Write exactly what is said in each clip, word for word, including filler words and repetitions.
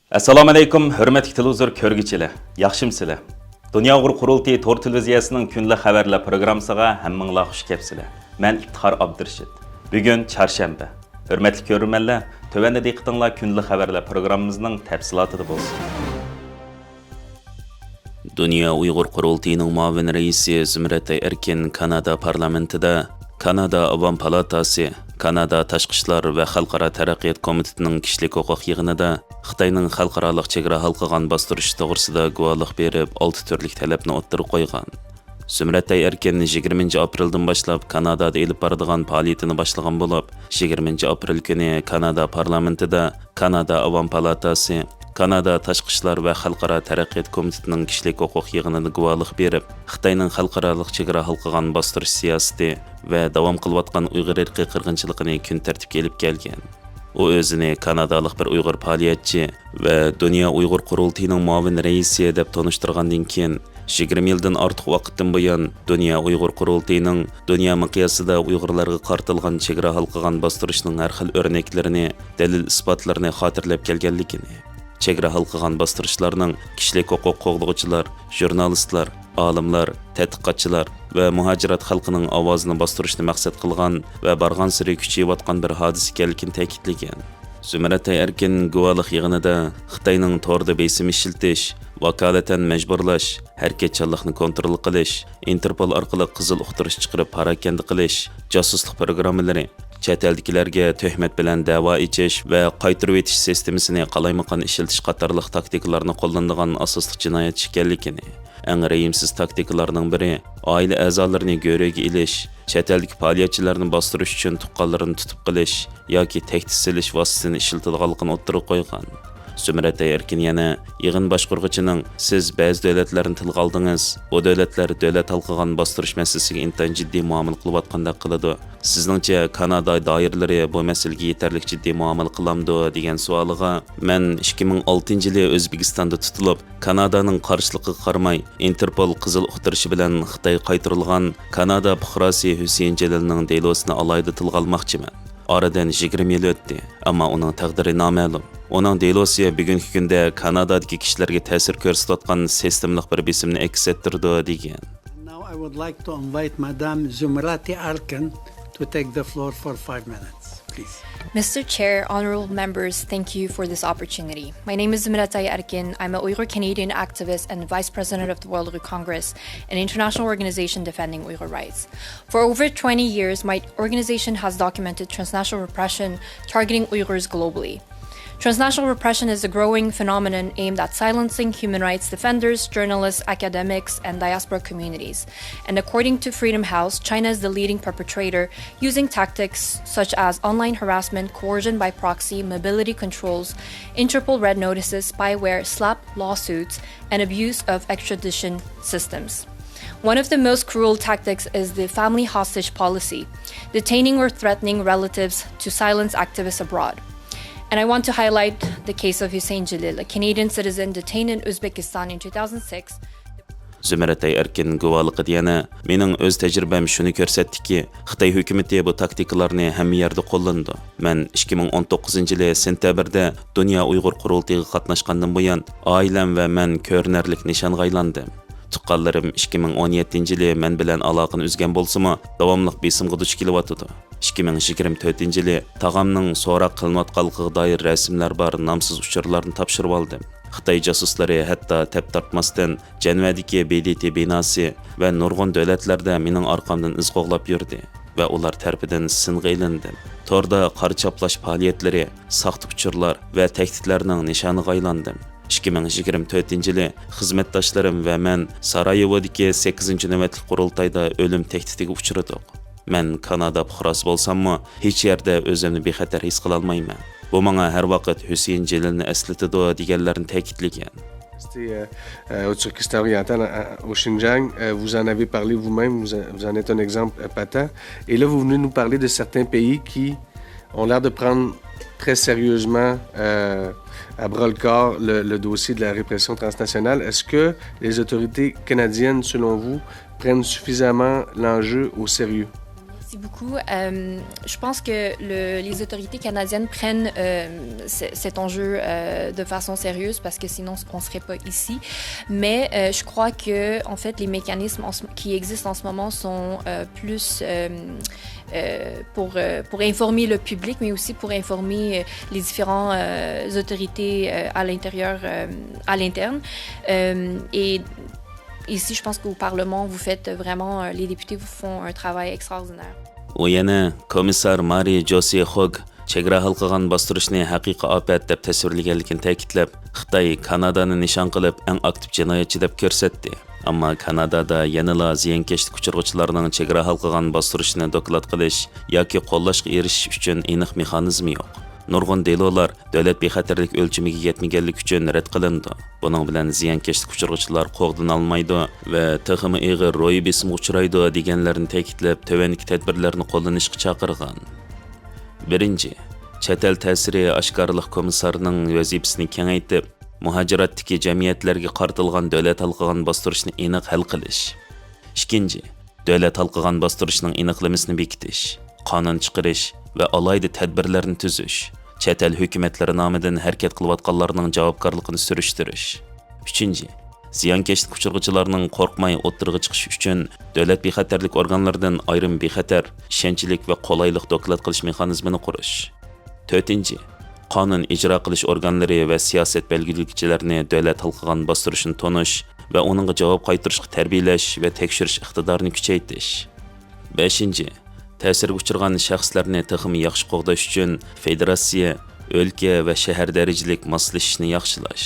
ئەسسالامۇئەلەيكۇم، ھۆرمەتلىك تېلېۋىزور كۆرگۈچىلەر، ياخشىمۇسىلەر؟ دۇنيا ئۇيغۇر قۇرۇلتىيى تور تېلېۋىزىيەسىنىڭ كۈندىلىك خەۋەرلەر پروگراممىسىغا ھەممىڭلار خۇش كەپسىلەر. مەن ئىپتىخار ئابدۇرېشىت. بۈگۈن چارشەنبە. ھۆرمەتلىك كۆرۈرمەنلەر، تۆۋەندە دىققىتىڭلار كۈندىلىك خەۋەرلەر پروگراممىمىزنىڭ تەپسىلاتىدا بولسۇن. دۇنيا ئۇيغۇر قۇرۇلتىيىنىڭ مۇئاۋىن رەئىسى زۇمرەتئاي ئەركىن كانادا پارلامېنتىدا كانادا ئاۋام پالاتاسى، كانادا تاشقى ئىشلار ۋە خەلقئارا تەرەققىيات كومىتېتىنىڭ كىشىلىك ھوقۇق يىغىنىدا خىتاينىڭ خەلقئارالىق چېگرا ھالقىغان باستۇرۇشى توغرىسىدا گۇۋاھلىق بېرىپ، ئالتە تۈرلۈك تەلەپنى ئوتتۇرىغا قويغان. زۇمرەتئاي ئەركىن يىگىرمىنچى ئاپرېلدىن باشلاپ كانادادا ئېلىپ بارىدىغان پائالىيىتىنى باشلىغان بولۇپ، يىگىرمىنچى ئاپرېل كۈنى كانادا پارلامېنتىدا كانادا ئاۋام پالاتاسى، كانادا تاشقى ئىشلار ۋە خەلقئارا تەرەققىيات كومىتېتىنىڭ كىشىلىك ھوقۇق يىغىنىدا گۇۋاھلىق بېرىپ، خىتاينىڭ خەلقئارالىق چېگرا ھالقىغان باستۇرۇش سىياسىتى ۋە داۋام قىلىۋاتقان ئۇيغۇر ئىرقىي قىرغىنچىلىقىنى كۈن تەرتىپكە ئېلىپ كەلگەن. ئۇ ئۆزىنى كانادالىق بىر ئۇيغۇر پائالىيەتچى ۋە دۇنيا ئۇيغۇر قۇرۇلتىيىنىڭ مۇئاۋىن رەئىسى دەپ تونۇشتۇرغاندىن كېيىن، يىگىرمە يىلدىن ئارتۇق ۋاقىتتىن بۇيان دۇنيا ئۇيغۇر قۇرۇلتىيىنىڭ دۇنيا مىقياسىدا ئۇيغۇرلارغا قارىتىلغان چېگرا ھالقىغان باستۇرۇشنىڭ ھەر خىل ئۆرنەكلىرىنى، دەلىل-ئىسپاتلىرىنى خاتىرىلەپ كەلگەنلىكىنى، چېگرا ھالقىغان باستۇرۇشلارنىڭ كىشىلىك ھوقۇق قوغدىغۇچىلار، ژۇرنالىستلار، ئالىملار، تەتقىقاتچىلار ۋە مۇھاجىرات خەلقىنىڭ ئاۋازىنى باستۇرۇشنى مەقسەت قىلغان ۋە بارغانسېرى كۈچىيىۋاتقان بىر ھادىسە ئىكەنلىكىنى تەكىتلىگەن. زۇمرەتئاي ئەركىن گۇۋاھلىق يىغىنىدا خىتاينىڭ توردا بېسىم ئىشلىتىش، ۋاكالىتەن مەجبۇرلاش، ھەرىكەتچانلىقنى كونترول قىلىش، ئىنتېرپول ئارقىلىق قىزىل ئۇقتۇرۇش چىقىرىپ پاراكەندە قىلىش، جاسۇسلۇق پروگراممىلىرى، چەت ئەلدىكىلەرگە تۆھمەت بىلەن دەۋا ئېچىش ۋە قايتۇرۇۋېتىش سىستېمىسىنى قالايمىقان ئىشلىتىش قاتارلىق تاكتىكىلارنى قوللىنىدىغان ئاساسلىق جىنايەتچى ئىكەنلىكىنى، ئەڭ رەھىمسىز تاكتىكىلارنىڭ بىرى ئائىلە ئەزالىرىنى گۆرۈگە ئېلىش، چەت ئەلدىكى پائالىيەتچىلەرنى باستۇرۇش ئۈچۈن تۇغقانلىرىنى تۇتۇپ قېلىش ياكى تەھدىت سېلىش ۋاسىتىسىنى ئىشلىتىدىغانلىقىنى ئوتتۇرىغا قويغان. زۇمرەتئاي ئەركىن يەنە يىغىن باشقۇرغۇچىنىڭ، سىز بەزى دۆلەتلەرنى تىلغا ئالدىڭىز، بۇ دۆلەتلەر دۆلەت ھالقىغان باستۇرۇش مەسىلىسىگە ئىنتايىن جىددىي مۇئامىلە قىلىۋاتقاندەك قىلىدۇ. سىزنىڭچە كانادا دائىرىلىرى بۇ مەسىلىگە يېتەرلىك جىددىي مۇئامىلە قىلامدۇ؟ دېگەن سوئالىغا، مەن ئىككى مىڭ ئالتىنچى يىلى ئۆزبېكىستاندا تۇتۇلۇپ، كانادانىڭ قارشىلىقىغا قارىماي، ئىنتېرپول قىزىل ئۇقتۇرۇشى بىلەن خىتايغا قايتۇرۇلغان كانادا پۇقراسى ھۈسېيىن جېلىلنىڭ دېلوسىنى ئالاھىدە تىلغا ئالماقچىمەن. ئارىدىن يىگىرمە يىل ئۆتتى، ئەمما ئۇنىڭ تەقدىرى نامەلۇم. ئۇنىڭ دېلوسى بۈگۈنكى كۈندە كانادادىكى كىشىلەرگە تەسىر كۆرسىتىۋاتقان سىستېمىلىق بىر بېسىمنى ئەكس ئەتتۈرىدۇ، دېگەن. Now I would like to invite Madame Zumrati Arkin to take the floor for five minutes, please. Mister Chair, honorable members, thank you for this opportunity. My name is Zumrata Erkin. I'm an Uyghur Canadian activist and Vice President of the World Uyghur Congress, an international organization defending Uyghur rights. For over twenty years, my organization has documented transnational repression targeting Uyghurs globally. Transnational repression is a growing phenomenon aimed at silencing human rights defenders, journalists, academics, and diaspora communities. And according to Freedom House, China is the leading perpetrator, using tactics such as online harassment, coercion by proxy, mobility controls, Interpol red notices, spyware, slap lawsuits, and abuse of extradition systems. One of the most cruel tactics is the family hostage policy, detaining or threatening relatives to silence activists abroad. And I want to highlight the case of Hussein Jalil, a Canadian citizen detained in Uzbekistan in two thousand six. زۇمرەتئاي ئەركىن گۇۋاھلىقىدا يەنە، مېنىڭ ئۆز تەجرىبەم شۇنى كۆرسەتتىكى، خىتاي ھۆكۈمىتى بۇ تاكتىكىلارنى ھەممە يەردە قوللىنىدۇ. مەن ئىككى مىڭ ئون توققۇزىنچى يىلى سېنتەبىردە دۇنيا ئۇيغۇر قۇرۇلتىيىغا قاتناشقاندىن بۇيان، ئائىلەم ۋە مەن كۆرۈنەرلىك نىشانغا ئايلاندىم. تۇغقانلىرىم ئىككى مىڭ ئون يەتتىنچى يىلى مەن بىلەن ئالاقىنى ئۈزگەن بولسىمۇ، داۋاملىق بېسىمغا دۇچ كېلىۋاتىدۇ. ئىككى مىڭ يىگىرمە تۆتىنچى يىلى تاغامنىڭ سوراق قىلىنىۋاتقانلىقىغا دائىر رەسىملەر بار نامسىز ئۇچۇرلارنى تاپشۇرۇۋالدىم. خىتاي جاسۇسلىرى ھەتتا تەپ تارتماستىن جەنۋەدىكى بې دې تې بىناسى ۋە نۇرغۇن دۆلەتلەردە مېنىڭ ئارقامدىن ئىز قوغلاپ يۈردى ۋە ئۇلار تەرىپىدىن سىنغا ئېلىندىم. توردا قارا چاپلاش پائالىيەتلىرى، ساختا ئۇچۇرلار ۋە تەھدىتلەرنىڭ نىشانىغا ئايلاندىم. ئىككى مىڭ يىگىرمە تۆتىنچى يىلى خىزمەتداشلىرىم ۋە مەن سارايېۋودىكى سەككىزىنچى نۆۋەتلىك قۇرۇلتايدا ئۆلۈم تەھدىتىگە ئۇچرىدۇق. مەن كانادا پۇقراسى بولساممۇ، ھېچ يەردە ئۆزۈمنى بىخەتەر ھېس قىلالمايمەن. بۇ ماڭا ھەر ۋاقىت ھۈسېيىن جېلىلنى ئەسلىتىدۇ، دېگەنلەرنى تەكىتلىگەن. Rester, euh, euh, au Turkestan oriental, euh, au Xinjiang, euh, vous en avez parlé vous-même, vous, vous en êtes un exemple, euh, patent. Et là, vous venez nous parler de certains pays qui ont l'air de prendre très sérieusement, euh, à bras le corps le, le dossier de la répression transnationale. Est-ce que les autorités canadiennes, selon vous, prennent suffisamment l'enjeu au sérieux? Merci beaucoup. Euh, je pense que le- les autorités canadiennes prennent euh, ce- cet enjeu euh, de façon sérieuse parce que sinon on ne serait pas ici. Mais euh, je crois que en fait les mécanismes en ce- qui existent en ce moment sont euh, plus euh, euh, pour, euh, pour informer le public, mais aussi pour informer euh, les différentes euh, autorités euh, à l'intérieur, euh, à l'interne. Euh, et ici, je pense qu'au Parlement, vous faites vraiment, euh, les députés vous font un travail extraordinaire. ئۇ يەنە كومىسسار مارى جوسى خوگ چېگرا ھالقىغان باستۇرۇشنى ھەقىقىي ئاپەت دەپ تەسۋىرلىگەنلىكىنى تەكىتلەپ، خىتاي كانادانى نىشان قىلىپ ئەڭ ئاكتىپ جىنايەتچى دەپ كۆرسەتتى. ئەمما كانادادا يەنىلا زىيانكەشلىك ئۇچرىغۇچىلارنىڭ چېگرا ھالقىغان باستۇرۇشىنى دوكلات قىلىش ياكى قوللاشقا ئېرىشىش ئۈچۈن ئېنىق مېخانىزمى يوق. نۇرغۇن دېلولار دۆلەت بىخەتەرلىك ئۆلچىمىگە يەتمىگەنلىكى ئۈچۈن رەت قىلىنىدۇ. بۇنىڭ بىلەن زىيانكەشلىك ئۇچرىغۇچىلار قوغدىنالمايدۇ ۋە تېخىمۇ ئېغىر روھىي بېسىمغا ئۇچرايدۇ دېگەنلەرنى تەكىتلەپ، تۆۋەندىكى تەدبىرلەرنى قوللىنىشقا چاقىرغان. بىرىنچى، چەت ئەل تەسىرى ئاشكارىلىق كومىسسارىنىڭ ۋەزىپىسىنى كېڭەيتىپ، مۇھاجىراتتىكى جەمئىيەتلەرگە قارىتىلغان دۆلەت ھالقىغان باستۇرۇشنى ئېنىق ھەل قىلىش. ئىككىنچى، دۆلەت ھالقىغان باستۇرۇشنىڭ ئېنىقلىمىسىنى بېكىتىش، قانۇن چىقىرىش ۋە ئالاھىدە تەدبىرلەرنى تۈزۈش، چەت ئەل ھۆكۈمەتلىرى نامىدىن ھەرىكەت قىلىۋاتقانلارنىڭ جاۋابكارلىقىنى سۈرۈشتۈرۈش. ئۈچىنچى، زىيانكەشلىك ئۇچرىغۇچىلارنىڭ قورقماي ئوتتۇرىغا چىقىشى ئۈچۈن دۆلەت بىخەتەرلىك ئورگانلىرىدىن ئايرىم بىخەتەر، ئىشەنچلىك ۋە قولايلىق دوكلات قىلىش مېخانىزمىنى قۇرۇش. تۆتىنچى، قانۇن ئىجرا قىلىش ئورگانلىرى ۋە سىياسەت بەلگىلىگۈچىلەرنى دۆلەت ھالقىغان باستۇرۇشنى تونۇش ۋە ئۇنىڭغا جاۋاب قايتۇرۇشقا تەربىيەلەش ۋە تەكشۈرۈش ئىقتىدارىنى كۈچەيتىش. بەشىنچى، تەسىرگە ئۇچرىغان شەخسلەرنى تېخىمۇ ياخشى قوغداش ئۈچۈن فېدېراتسىيە، ئۆلكە ۋە شەھەر دەرىجىلىك ماسلىشىشنى ياخشىلاش.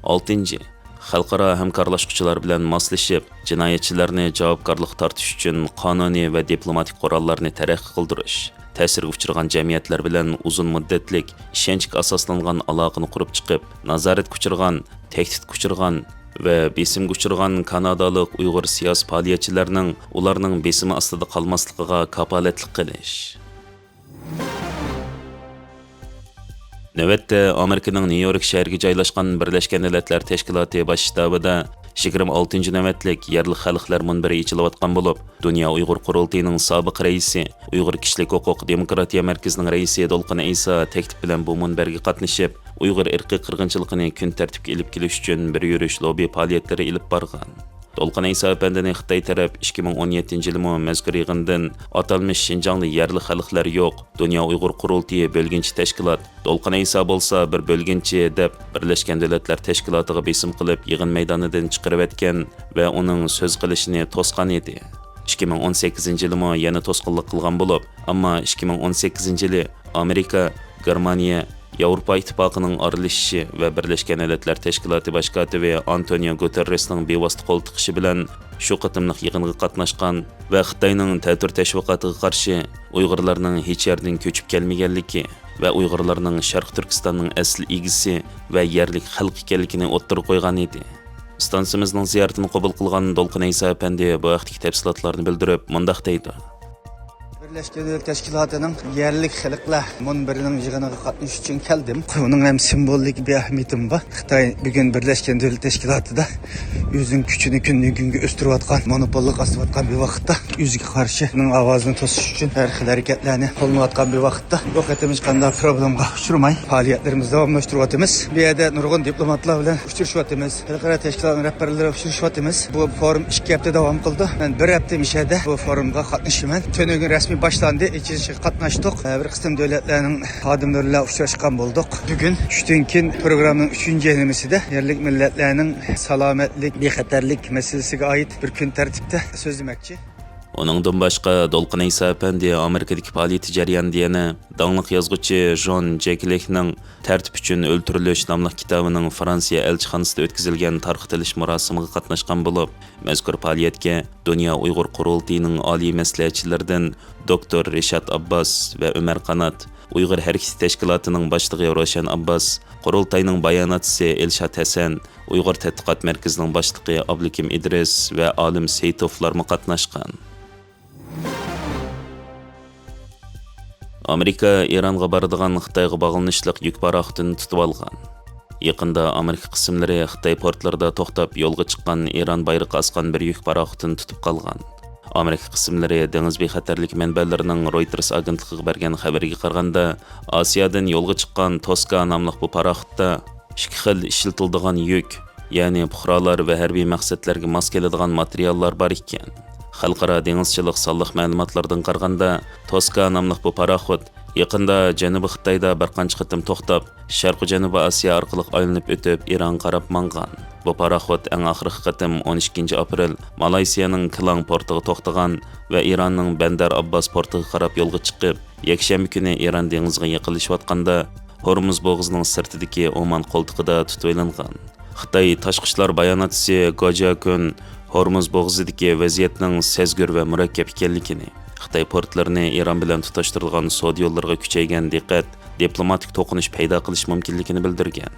ئالتىنچى، خەلقئارا ھەمكارلاشقۇچىلار بىلەن ماسلىشىپ، جىنايەتچىلەرنى جاۋابكارلىققا تارتىش ئۈچۈن قانۇنىي ۋە دىپلوماتىك قوراللارنى تەرەققىي قىلدۇرۇش، تەسىرگە ئۇچرىغان جەمئىيەتلەر بىلەن ئۇزۇن مۇددەتلىك، ئىشەنچكە ئاساسلانغان ئالاقىنى قۇرۇپ چىقىپ، نازارەتكە ئۇچرىغان، تەھدىتكە ئۇچرىغان ۋە بېسىمغا ئۇچرىغان كانادالىق ئۇيغۇر سىياسىي پائالىيەتچىلەرنىڭ ئۇلارنىڭ بېسىمى ئاستىدا قالماسلىقىغا كاپالەتلىك قىلىش. نۆۋەتتە ئامېرىكىنىڭ نيۇ يورك شەھىرىگە جايلاشقان بىرلەشكەن دۆلەتلەر تەشكىلاتى باش شتابىدا يىگىرمە ئالتىنچى نۆۋەتلىك يەرلىك خەلقلەر مۇنبىرى ئېچىلىۋاتقان بولۇپ، دۇنيا ئۇيغۇر قۇرۇلتىيىنىڭ سابىق رەئىسى، ئۇيغۇر كىشىلىك ھوقۇق دېموكراتىيە مەركىزىنىڭ رەئىسى دولقۇن ئەيسا تەكلىپ بىلەن بۇ مۇنبەرگە قاتنىشىپ، ئۇيغۇر ئىرقىي قىرغىنچىلىقىنى كۈن تەرتىپكە ئېلىپ كېلىش ئۈچۈن بىر يۈرۈش لوببى پائالىيەتلىرى ئېلىپ بارغان. دولقۇن ئەيسا ئەپەندىنى خىتاي تەرەپ ئىككى مىڭ ئون يەتتىنچى يىلىمۇ مەزكۇر يىغىندىن ئاتالمىش شىنجاڭدا يەرلىك خەلقلەر يوق، دۇنيا ئۇيغۇر قۇرۇلتىيى بۆلگۈنچى تەشكىلات، دولقۇن ئەيسا بولسا بىر بۆلگۈنچى دەپ، بىرلەشكەن دۆلەتلەر تەشكىلاتىغا بېسىم قىلىپ، يىغىن مەيدانىدىن چىقىرىۋەتكەن ۋە ئۇنىڭ سۆز قىلىشىنى توسقان ئىدى. ئىككى مىڭ ئون سەككىزىنچى يىلىمۇ يەنە توسقۇنلۇق قىلغان بولۇپ، ئەمما ئىككى مىڭ ئون سەككىزىنچى يىلى ئامېرىكا، گېرمانىيە، ياۋروپا ئىتتىپاقىنىڭ ئارىلىشىشى ۋە بىرلەشكەن دۆلەتلەر تەشكىلاتى باش كاتىپى ئانتونىيو گۇتېررېسنىڭ بىۋاسىتە قولتۇقۇشى بىلەن شۇ قېتىملىق يىغىنغا قاتناشقان ۋە خىتاينىڭ تەتۈر تەشۋىقاتىغا قارشى ئۇيغۇرلارنىڭ ھېچ يەردىن كۆچۈپ كەلمىگەنلىكى ۋە ئۇيغۇرلارنىڭ شەرقىي تۈركىستاننىڭ ئەسلى ئىگىسى ۋە يەرلىك خەلق ئىكەنلىكىنى ئوتتۇرىغا قويغان ئىدى. ئىستانسىمىزنىڭ زىيارىتىنى قوبۇل قىلغان دولقۇن ئەيسا ئەپەندى بۇ ھەقتىكى تەپسىلاتلارنى بىلدۈرۈپ، مۇنداق دەيدۇ. بىرلەشكەن دۆلەت تەشكىلاتىنىڭ يەرلىك خەلقلەر مۇنبىرىنىڭ يىغىنىغا قاتنىشىش ئۈچۈن كەلدىم. بۇنىڭ ھەم سىمۋولىك بىر ئەھمىيىتىمۇ بار. خىتاي بۈگۈن بىرلەشكەن دۆلەت تەشكىلاتىدا ئۆزىنىڭ كۈچىنى كۈندىن كۈنگە ئۆستۈرۈۋاتقان، مونوپوللۇق ئاستىۋاتقان بىر ۋاقىتتا، ئۆزىگە قارشى ئۇنىڭ ئاۋازىنى توسۇش ئۈچۈن ھەر خىل ھەرىكەتلەرنى قوللىنىۋاتقان بىر ۋاقىتتا، بۇ قېتىم ھېچقانداق پروبلېمىغا ئۇچرىماي، پائالىيەتلىرىمىزنى داۋاملاشتۇرۇۋاتىمىز. بۇ يەردە نۇرغۇن دىپلوماتلار بىلەن ئۇچرىشىۋاتىمىز. خەلقئارا تەشكىلاتنىڭ رەھبەرلىرى ئۇچرىشىۋاتىمىز. بۇ فورۇم ئىككى ھەپتە داۋام قىلىدۇ. مەن بىر ھەپتە مۇشۇ يەردە بۇ فورۇمغا قاتنىشىمەن. تۈنۈگۈن رەسمىي باشلاندى. ئېچىلىشىغا قاتناشتۇق. بىر قىسىم دۆلەتلەرنىڭ خادىملىرى بىلەن ئۇچراشقان بولدۇق. بۈگۈن چۈشتىن كېيىن پروگراممىنىڭ ئۈچىنچى نېمىسىدە يەرلىك مىللەتلەرنىڭ سالامەتلىك، بىخەتەرلىك مەسىلىسىگە ئائىت بىر كۈن تەرتىپتە سۆزلىمەكچى. ئۇنىڭدىن باشقا، دولقۇن ئەيسا ئەپەندى ئامېرىكىدىكى پائالىيىتى جەريانىدا يەنە داڭلىق يازغۇچى جون جېكلىكنىڭ تەرتىپ ئۈچۈن ئۆلتۈرۈلۈش ناملىق كىتابىنىڭ فرانسىيە ئەلچىخانىسىدا ئۆتكۈزۈلگەن تارقىتىلىش مۇراسىمىغا قاتناشقان بولۇپ، مەزكۇر پائالىيەتكە دۇنيا ئۇيغۇر قۇرۇلتىيىنىڭ ئالىي مەسلىھەتچىلىرىدىن دوكتور رىشات ئابباس ۋە ئۆمەر قانات، ئۇيغۇر ھەرىكىتى تەشكىلاتىنىڭ باشلىقى روشەن ئابباس، قۇرۇلتاينىڭ باياناتچىسى ئىلشات ھەسەن، ئۇيغۇر تەتقىقات مەركىزىنىڭ باشلىقى ئابلىكىم ئىدرىس ۋە ئالىم سېيىتوفلارمۇ قاتناشقان. ئامېرىكا ئىرانغا بارىدىغان خىتايغا باغلىنىشلىق يۈك پاراخوتىنى تۇتۇۋالغان. يېقىندا ئامېرىكا قىسىملىرى خىتاي پورتلىرىدا توختاپ يولغا چىققان ئىران بايرىقى ئاسقان بىر يۈك پاراخوتىنى تۇتۇپ قالغان. ئامېرىكا قىسىملىرى دېڭىز بىخەتەرلىكى مەنبەلىرىنىڭ رويتېرس ئاگېنتلىقىغا بەرگەن خەۋىرىگە قارىغاندا، ئاسىيادىن يولغا چىققان توسكا ناملىق بۇ پاراخوتتا ئىككى خىل ئىشلىتىلىدىغان يۈك، يەنى پۇقرالار ۋە ھەربىي مەقسەتلەرگە ماس كېلىدىغان ماتېرىياللار بار ئىكەن. خەلقئارا دېڭىزچىلىق سانلىق مەلۇماتلاردىن قارىغاندا، توسكا ناملىق بۇ پاراخوت يېقىندا جەنۇبىي خىتايدا بىر قانچە قېتىم توختاپ، شەرقىي جەنۇبىي ئاسىيا ئارقىلىق ئايلىنىپ ئۆتۈپ، ئىرانغا قاراپ ماڭغان. بۇ پاراخوت ئەڭ ئاخىرقى قېتىم ئون ئىككىنچى ئاپرېل مالايسىيانىڭ كىلان پورتىغا توختىغان ۋە ئىراننىڭ بەندەر ئابباس پورتىغا قاراپ يولغا چىقىپ، يەكشەنبە كۈنى ئىران دېڭىزىغا يېقىنلىشىۋاتقاندا، ھورمۇز بوغۇزىنىڭ سىرتىدىكى ئومان قولتۇقىدا تۇتۇۋېلىنغان. خىتاي تاشقى ئىشلار باياناتچىسى گو جياكۈن ھورمۇز بوغۇزىدىكى ۋەزىيەتنىڭ سەزگۈر ۋە مۇرەككەپ ئىكەنلىكىنى، خىتاي پورتلىرىنى ئىران بىلەن تۇتاشتۇرىدىغان سودا يوللىرىغا كۈچەيگەن دىققەت، دىپلوماتىك توقۇنۇش پەيدا قىلىشى مۇمكىنلىكىنى بىلدۈرگەن.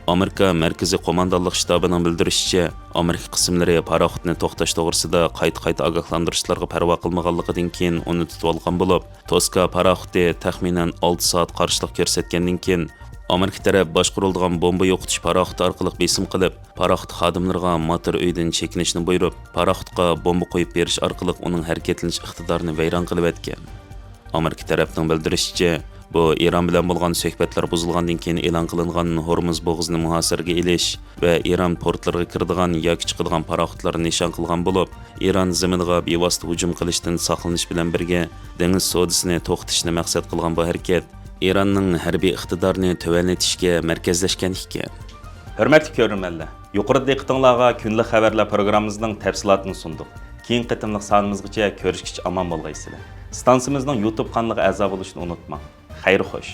ئامېرىكا مەركىزىي قوماندانلىق شتابىنىڭ بىلدۈرۈشىچە، ئامېرىكا قىسىملىرى پاراخوتنى توختاش توغرىسىدا قايتا-قايتا ئاگاھلاندۇرۇشلارغا پەرۋا قىلمىغانلىقىدىن كېيىن ئۇنى تۇتۇۋالغان بولۇپ، توسكا پاراخوتى تەخمىنەن ئالتە سائەت قارشىلىق كۆرسەتكەندىن كېيىن، ئامېرىكا تەرەپ باشقۇرۇلىدىغان بومبا يوقىتىش پاراخوتى ئارقىلىق بېسىم قىلىپ، پاراخوت خادىملىرىغا ماتور ئۆيدىن چېكىنىشنى بۇيرۇپ، پاراخوتقا بومبا قويۇپ بېرىش ئارقىلىق ئۇنىڭ ھەرىكەتلىنىش ئىقتىدارىنى ۋەيران قىلىۋەتكەن. ئامېرىكا تەرەپنىڭ بىلدۈرۈشىچە، بۇ ئىران بىلەن بولغان سۆھبەتلەر بۇزۇلغاندىن كېيىن ئېلان قىلىنغان ھورمۇز بوغۇزىنى مۇھاسىرىگە ئېلىش ۋە ئىران پورتلىرىغا كىرىدىغان ياكى چىقىدىغان پاراخوتلارنى نىشان قىلغان بولۇپ، ئىران زېمىنىغا بىۋاسىتە ھۇجۇم قىلىشتىن ساقلىنىش بىلەن بىرگە، دېڭىز سودىسىنى توختىتىشنى مەقسەت قىلغان بۇ ھەرىكەت ئىراننىڭ ھەربىي ئىقتىدارىنى تۆۋەنلىتىشكە مەركەزلەشكەن ئىكەن. ھۆرمەتلىك كۆرۈرمەنلەر، يۇقىرىدا دىققىتىڭلارغا كۈندىلىك خەۋەرلەر پروگراممىمىزنىڭ تەپسىلاتىنى سۇندۇق. كېيىنكى قېتىملىق سانىمىزغىچە كۆرۈشكىچە ئامان بولغايسىلەر. ئىستانسىمىزنىڭ يۇتۇب قانىلىغا ئەزا بولۇشنى ئۇنتۇماڭ. خەير خوش.